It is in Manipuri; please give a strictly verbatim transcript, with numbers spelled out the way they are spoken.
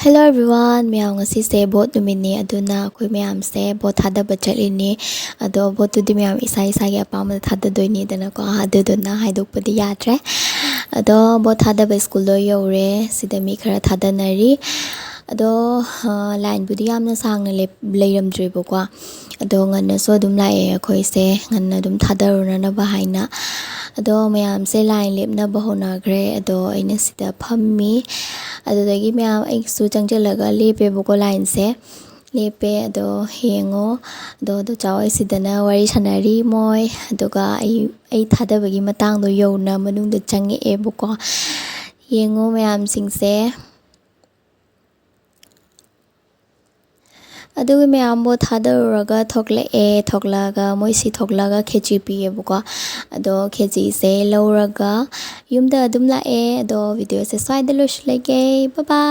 Hello everyone, ꯃꯌꯥꯝ, ꯉꯁꯤꯁꯦ vote ꯅꯨꯃꯤꯠꯅꯤ, ꯑꯗꯨꯅ ꯑꯩꯈꯣꯏ ꯃꯌꯥꯝꯁꯦ vote ꯊꯥꯗꯕ ꯆꯠꯂꯤꯅꯤ꯫ ꯑꯗꯣ vote ꯇꯨꯗꯤ ꯃꯌꯥꯝ ꯏꯁꯥ ꯏꯁꯥꯒꯤ ꯑꯄꯥꯝꯕꯗ ꯊꯥꯗꯗꯣꯏꯅꯤꯗꯅꯀꯣ, ꯑꯗꯨꯗꯨꯅ ꯍꯥꯏꯗꯣꯛꯄꯗꯤ ꯌꯥꯗ꯭ꯔꯦ꯫ ꯑꯗꯣ vote ꯊꯥꯗꯕ school ꯗꯣ ꯌꯧꯔꯦ꯫ ꯁꯤꯗ ꯃꯤ ꯈꯔ ꯊꯥꯗꯅꯔꯤ꯫ ꯑꯗꯣ, ꯑ, line ꯕꯨꯗꯤ ꯌꯥꯝꯅ ꯁꯥꯡꯅ ꯂꯦꯞ-, ꯂꯩꯔꯝꯗ꯭ꯔꯦꯕꯀꯣ꯫ ꯑꯗꯣ ꯉꯟꯅꯁꯨ ꯑꯗꯨꯝ ꯂꯥꯛꯑꯦ ꯑꯩꯈꯣꯏꯁꯦ, ꯉꯟꯅ ꯑꯗꯨꯝ ꯊꯥꯗꯔꯨꯅꯅꯕ ꯍꯥꯏꯅ꯫ ꯑꯗꯣ ꯃꯌꯥꯝꯁꯦ line ꯂꯦꯞꯅꯕ ꯍꯧꯅꯈ꯭ꯔꯦ꯫ ꯑꯗꯣ ꯑꯩꯅ ꯁꯤꯗ ꯐꯝꯃꯤ꯫ ꯑꯗꯨꯗꯒꯤ ꯃꯌꯥꯝ ꯑꯩꯁꯨ ꯆꯪꯁꯤꯜꯂꯒ ꯂꯦꯞꯄꯦꯕꯀꯣ, line ꯁꯦ꯫ ꯂꯦꯞꯄꯦ꯫ ꯑꯗꯣ ꯌꯦꯡꯉꯣ꯫ ꯑꯗꯣ ꯗꯣꯆꯥ ꯍꯣꯏ ꯁꯤꯗꯅ ꯋꯥꯔꯤ ꯁꯥꯟꯅꯔꯤ ꯃꯣꯏ꯫ ꯑꯗꯨꯒ ꯑꯩ, ꯑꯩ ꯊꯥꯗꯕꯒꯤ ꯃꯇꯥꯡꯗꯣ ꯌꯧꯅ ꯃꯅꯨꯡꯗ ꯆꯪꯉꯛꯑꯦꯕꯀꯣ꯫ ꯌꯦꯡꯉꯣ ꯃꯌꯥꯝꯁꯤꯡꯁꯦ꯫ ꯑꯗꯨꯒ ꯃꯌꯥꯝꯕꯨ ꯊꯥꯗꯔꯨꯔꯒ ꯊꯣꯛꯂꯛꯑꯦ꯫ ꯊꯣꯛꯂꯛꯑꯒ ꯃꯣꯏ ꯁꯤ ꯊꯣꯛꯂꯛꯑꯒ ꯈꯦꯆꯤ ꯄꯤꯌꯦꯕꯀꯣ꯫ ꯑꯗꯣ ꯈꯦꯆꯤꯁꯦ ꯂꯧꯔꯒ ꯌꯨꯝꯗ ꯑꯗꯨꯝ ꯂꯥꯛꯑꯦ꯫ ꯑꯗꯣ video ꯁꯦ ꯁ꯭ꯋꯥꯏꯗ ꯂꯣꯏꯁꯤꯜꯂꯒꯦ꯫ Bye bye꯫